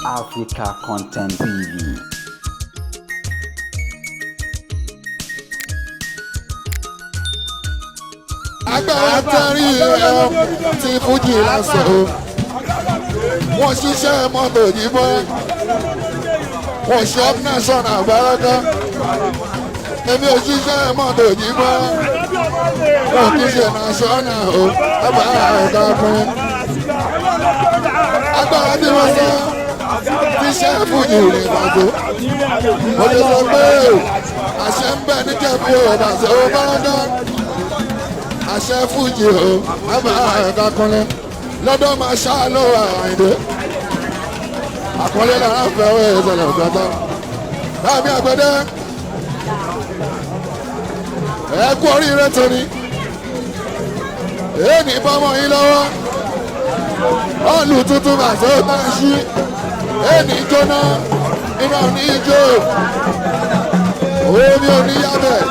Africa Content TV. Agbára tẹ́rí ẹ̀ ti fújì lásán o. Wọ́n ṣiṣẹ́ mọ́tò yìnbọn, wọ́n ṣe up national baraka. Èmi ò ṣiṣẹ́ mọ́tò yìnbọn, wọ́n kì í ṣe national o. Agbára ẹ̀ka fún agbára tí wọ́n sọ ti ṣe fújì rìn bàjọ́. Mo lè sọ pé àṣẹ ń bẹ níjẹ̀bú ọ̀bàṣẹ́ ó bára àṣẹ fújì o. Àbá ẹ̀ka kúnlẹ̀ lọ́dọ̀ máa ṣá ló àìdè àkọlé lára fẹ́wé ìṣẹ̀lẹ̀ ọ̀gbọ́tọ̀ láàmì àgbẹ̀dẹ. Ẹ kú oríire tóní èyí bọ́mọ yín lọ́wọ́. Ọ̀lù tuntun màṣẹ ó máa ṣí èyí jóná, iná ní ijó, omi ò ní yábẹ̀.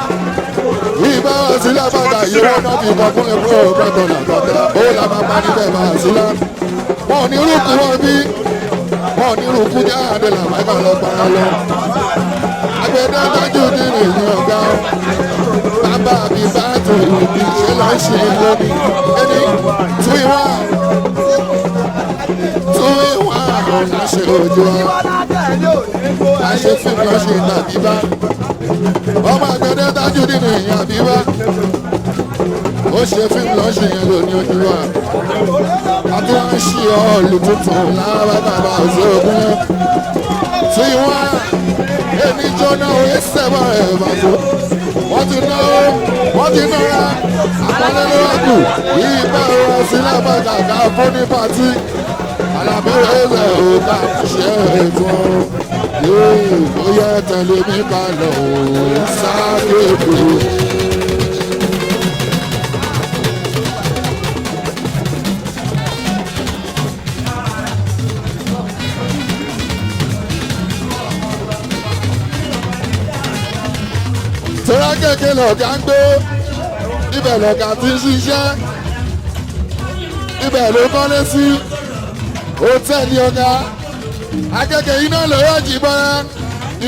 Ìbá sílẹ̀ bàtà ìwọ náà fi kọkúnlẹ̀ kúrò gbọ́dọ̀ làgbàdà ó là máa pa níbẹ̀ máa sílẹ̀. Wọn ò ní rúkú wọn bí wọn ò ní rúkú jáde làwọn ẹ̀ka lọ pa á lọ. Àgbẹ̀dẹ tọ́jú nínú ìyẹn ọ̀gá o. Bàbá mi bá tó ìbí ṣe lọ ṣe lónìí. Ẹni tú ìwà tú ìwà ọ̀la ṣe ojú wa. Àṣẹ fún mi ọ̀ṣẹ̀ tàbí bá ọmọ àgbẹ̀dẹ tájú nínú ìyẹn àbí wá ó ṣe fíìmù lọ́sẹ̀ yẹn lóní ojú wa. A tún wá ń ṣí ọ̀ọ́lù tuntun lára bàbá òṣèlú tí wọ́n ẹni jóná oye sẹ́wọ̀n ẹ̀ bàtó. Wọ́n ti ná, wọ́n ti nára àpọ́nlé ló wá kù. Ìbá wọn sí lábàgà ká fún ní pàtí alábẹ́rẹ́ ẹ̀rẹ̀ ò ká ṣe ètò yóò bóyá tẹ̀lé mi ká lọ sáré kù. Tọ́lá kéèké lọ̀gá ń gbé, ibẹ̀ lọ̀gá ti ń ṣiṣẹ́, ibẹ̀ ló kọ́lé sí hòtẹ́ẹ̀lì ọ̀gá. Akẹ́kẹ̀ẹ́ iná lọ́wọ́ jìbọ́lá,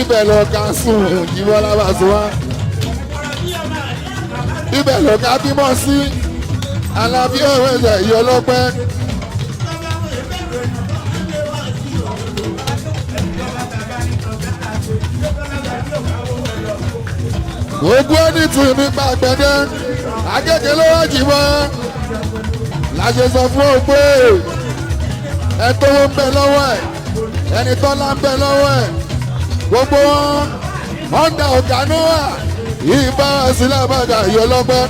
ibẹ̀ lọ̀gá sùn jìbọ́lá bá sùn wá, ibẹ̀ lọ̀gá bímọ sí Alábí òwe ẹ̀sẹ̀ yìí ọlọ́pẹ́. Gbogbo ẹni tù nípa àgbẹ̀dẹ akẹ́kẹ̀ẹ́ lọ́wọ́ jìbọ́ láṣẹ sọ fún ọ pé ẹ tó ń bẹ lọ́wọ́ ẹ̀, ẹni tọ́lá ń bẹ lọ́wọ́ ẹ̀, gbogbo wọn ọ̀ndà ọ̀gá náà yìí bá sílẹ̀ bàgà yìí ọlọ́pẹ́.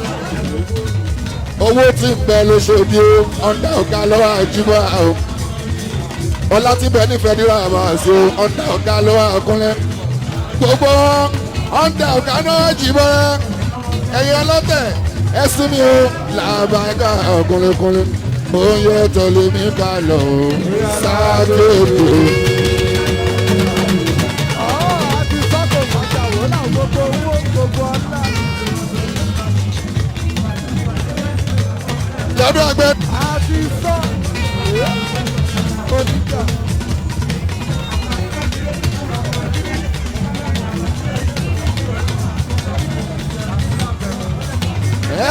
Owó tí ń bẹ lóṣòdì o, ọ̀ndà ọ̀gá lọ́wọ́ àjùmọ̀ o. Ọlá tí bẹ nífẹ̀ẹ́ nira àmọ́ àṣẹ ọ̀ndà ọ̀gá lọ́wọ́ àkúnlẹ̀. Gbogbo wọn ọ̀ndà ọ̀gá náà jìbọn. Ẹ̀yin ọlọ́tẹ̀ ẹ̀sìn mi o làbàgà ọ̀kúnlẹ̀kúnlẹ̀ oyè tẹ̀lé mi ká lọ sáré kù. Àti sọ́kò mọ̀jà wò láwọn gbogbo owó gbogbo ọlá. Lọ́dún àgbẹ̀. Àti sọ́ oníjà.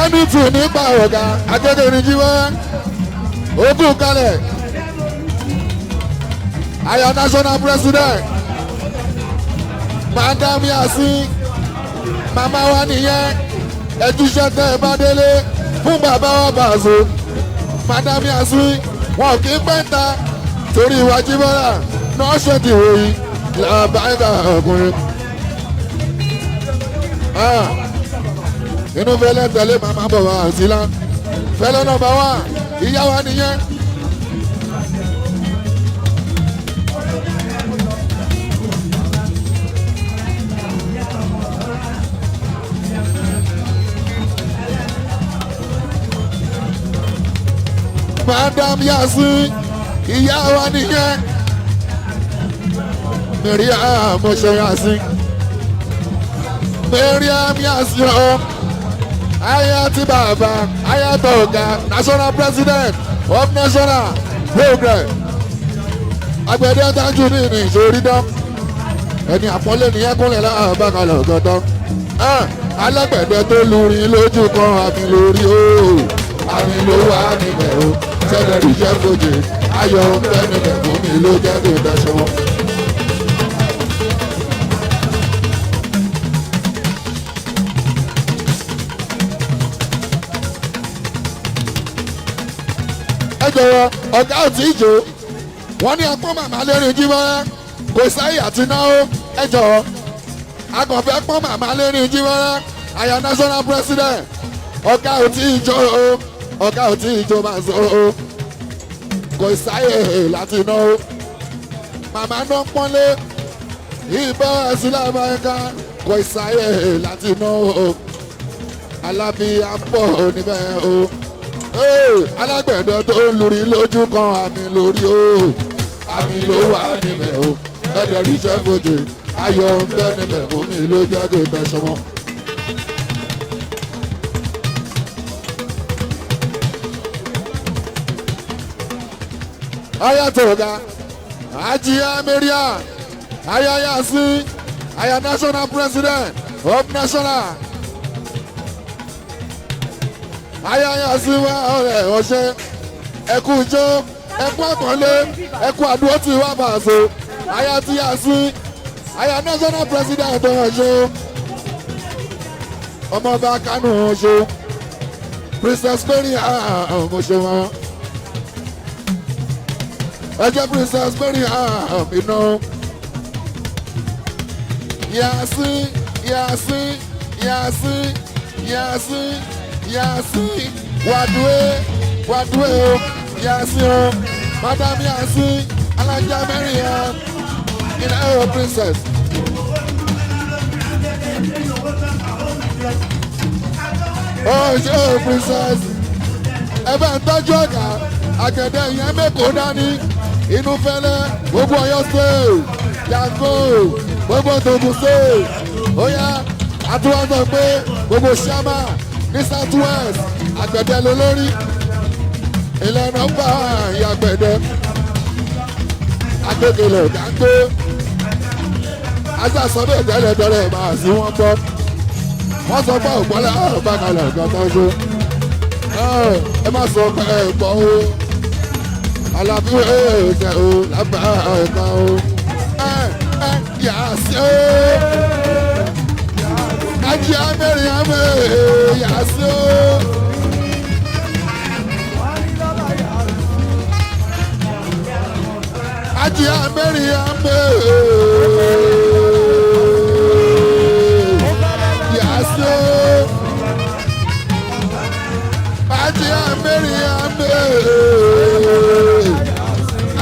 Ẹni tù nípa ọ̀gá akẹ́kọ̀ọ́ ní jíwọ́ ogún kalẹ̀ ayọ̀ national president Madam Yasin, màmá wa nìyẹn. Ẹjúṣẹ́ tẹ́ ẹ bá délé fún bàbá wa bàṣọ. Madam Yasin wọn kì í pẹ́ńta torí ìwà jíbọ́lá náà ṣe ti wòye làbáyé ọkùnrin. Inú fẹlẹ tẹlẹ màmá bọ̀ wá sílá fẹlẹ nọ́mbà wá, ìyá wa nìyẹn. Madam Yasin, ìyá wa nìyẹn. Miriam Moshe Yasin, Miriam Yasin o, aya ti bàbá, aya tọ̀gá national president of national program. Agbẹ̀dẹ tájú ní ìrìn ìṣòrí dán. Ẹni àpọ́nlé nìyẹn kúnlẹ̀ láàbàkalẹ̀ ọ̀gọ́dán. Alágbẹ̀dẹ tó lurin lójú kan àmì lórí o. Àmì ló wà níbẹ̀ o. Sẹ́lẹ̀ ríṣẹ́ fojì. Ayọ̀ ń bẹ́ níbẹ̀ fún mi ló jẹ́ kó daṣọ wọn. Ẹ jọ̀wọ́ ọ̀gá ò tí ì jó. Wọ́n ní apọ́n màmá lérí jímọ́rẹ́ kò sáyè àti náwó. Ẹ jọ̀wọ́ akọ̀fẹ́ pọ́n màmá lérí jímọ́rẹ́ àyà national president. Ọ̀gá ò tí ì jó o, ọ̀gá ò tí ì jó máa sọ o, kò sáyè láti náwó. Màmá náà pọ́nlé ìbọn ẹ̀sìn lábáyéká, kò sáyè láti náwó o. Alábíyá pọ̀ níbẹ̀ o. Alágbẹ̀dẹ tó ń lórí lójú kan àmì lórí o, àmì ló wà níbẹ̀ o. Ẹ̀dẹ̀ ríṣẹ́ fojì ayọ̀ ń bẹ́ níbẹ̀ omi ló jẹ́ kó tẹ̀sán wọn. Aya Toga, Ajia Maria, Aya Yasi, Aya National President of National. Aya Yasi wa ọ̀rẹ́ ọ̀ṣẹ́, ẹkú ijó, ẹkú àpọ́nlé, ẹkú àdúró tí wà bàṣọ. Aya ti Yasi, Aya National President ọ̀ṣẹ́, ọmọọba Kánò ọ̀ṣẹ́, Princess Mary ọ̀ṣẹ́ wọn. Ẹ jẹ́ Princess Mary iná. Yasi, Yasi, Yasi, Yasi, Yasi, Wàdúwé, Wàdúwé o, Yasi o, Madam Yasi, Alájà Maryam, iná o Princess. Ó ṣe o Princess, ẹ bá ń tọ́jú ọ̀gá, àgbẹ̀dẹ yẹn mẹ́kọ̀ọ́ dání, inú fẹ́lẹ́, gbogbo Ọ̀yọ́ state, Yango, gbogbo Togun state, ó yá, àtúwọ́n sọ pé gbogbo Ṣámà ní South West, àgbẹ̀dẹ lolórí, ìlànà bá ìyá àgbẹ̀dẹ, agbègbè ọ̀gá ń gbé, aṣáṣọ bẹ́ẹ̀ tẹ́lẹ̀ tẹ́lẹ̀ máa sí wọn gbọ́, wọ́n sọ pé ògbọ́lá ọ̀bá kalẹ̀ ọ̀gá tó ń ṣe. Ẹ má sọ pé ẹ gbọ́ o, Alábí ẹ o, lábà ẹ̀ka o, ẹ ẹ yà sí o, ajé amẹ́rin amẹ́ yà sí o. Ajé amẹ́rin amẹ́ yà sí o. Ajé amẹ́rin amẹ́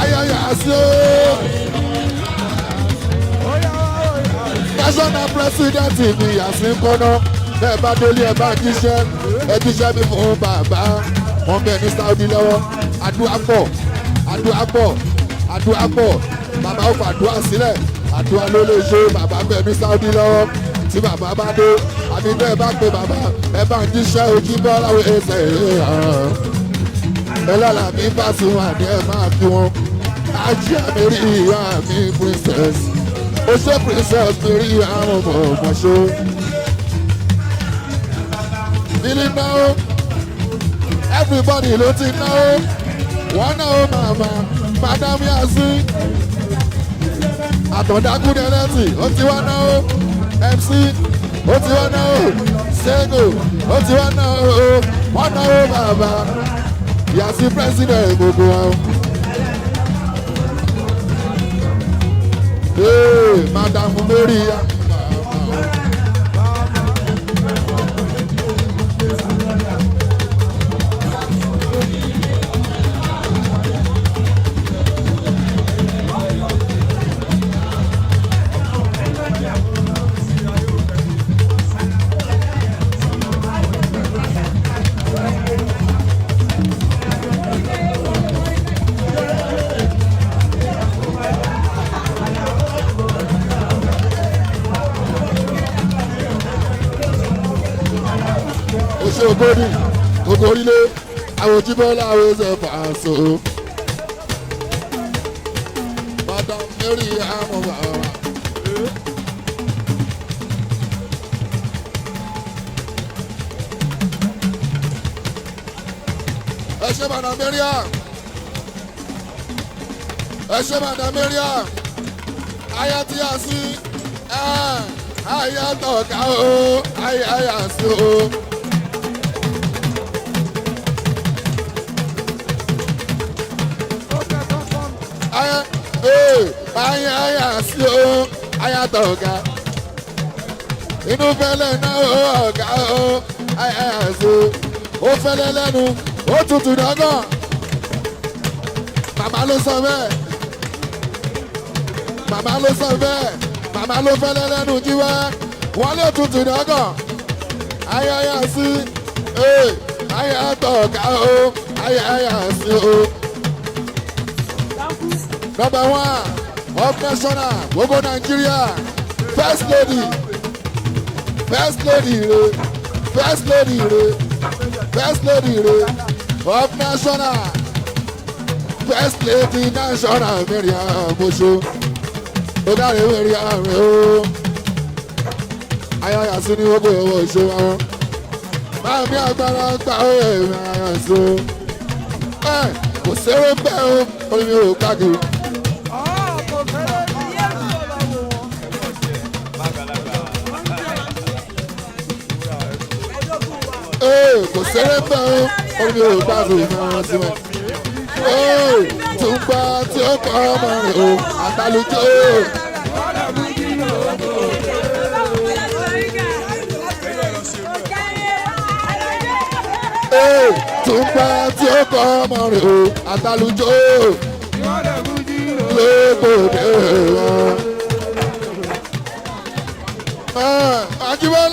ayọ̀ yà sí o. National president mi Yasin kọ́nà, bẹ́ẹ̀ bá délé ẹ bá jíṣẹ́, ẹ jíṣẹ́ mi fún bàbá wọn bẹ́ẹ̀ ní Saudi lọ́wọ́. Àdúrà pọ̀, àdúrà pọ̀, àdúrà pọ̀, bàbá ó fàdúrà sílẹ̀, àdúrà ló lè ṣe. Bàbá bẹ́ẹ̀ ní Saudi lọ́wọ́, tí bàbá bá dé àbí bẹ́ẹ̀ bá pe bàbá ẹ bá ń jíṣẹ́ ojú bọ́lá ẹsẹ̀ ẹ lọ́la mi bá sùn àdé ẹ máa fi wọn. Ajé mi rí ìyá mi princess, ó ṣe princess mi rí àwọn ọmọ ọmọ ṣe. Bílí náwó, everybody ló ti náwó, wọ́n náwó màmá, Madam Yasin, Àtọ̀dákúndẹ́lẹ́tì, ó ti wá náwó, MC, ó ti wá náwó, Sego, ó ti wá náwó, wọ́n náwó bàbá, Yasin president gbogbo wa. Hey, Madam Maria. Oṣù Ògbóni, gbogbo orílẹ̀, àwọn ojúbọ́lá àwọn ẹsẹ̀ fàṣọ. Madam Mariam bàbá. Ẹ ṣé, Madam Mariam. Ẹ ṣé, Madam Mariam. Aya tí a sí, aya tọ̀ka o, aya yà sí o. Ó kẹ́kọ̀ọ́ fọ́ọ̀mù. Aya ee aya yà sí o, aya tọ̀ka. Inú fẹ́lẹ́ náà o, ọ̀gá o, aya yà sí o. Ó fẹ́lẹ́ lẹ́nu, ó tutù dọ́gàn. Màmá ló sọ bẹ́ẹ̀. Màmá ló sọ bẹ́ẹ̀. Màmá ló fẹ́lẹ́ lẹ́nu jíwá. Wọ́n ló tutù dọ́gàn. Aya yà sí ee aya tọ̀ka o, aya yà sí o. Number one of national gbogbo Nigeria, first lady, first lady re, first lady re, first lady re of national, first lady national, Mariam Oṣó ọ̀gáre Mariam rẹ o. Ayọ̀yà sí ní gbogbo owó oṣó wọn máa mi agbára gbà ó, èmi ayọ̀ sí o. Ẹ kò séré bẹ́ẹ̀ o, orí mi ò káàkiri. Ọ̀ kò fẹ́rẹ́ ní ẹ̀rọ lọ́wọ́ wọn. Ee, kò séré bẹ́ẹ̀ o, orí mi ò gbádùn ìmọ̀ràn sí wọn. Ee, tùǹgbà tí ó kọ́ ọmọ rẹ̀ o, àtàlùjọ o. Ee, tùǹgbà tí ó kọ́ ọmọ rẹ̀ o, àtàlùjọ o. Lóbòdè wọn. Àjíbọ́lá.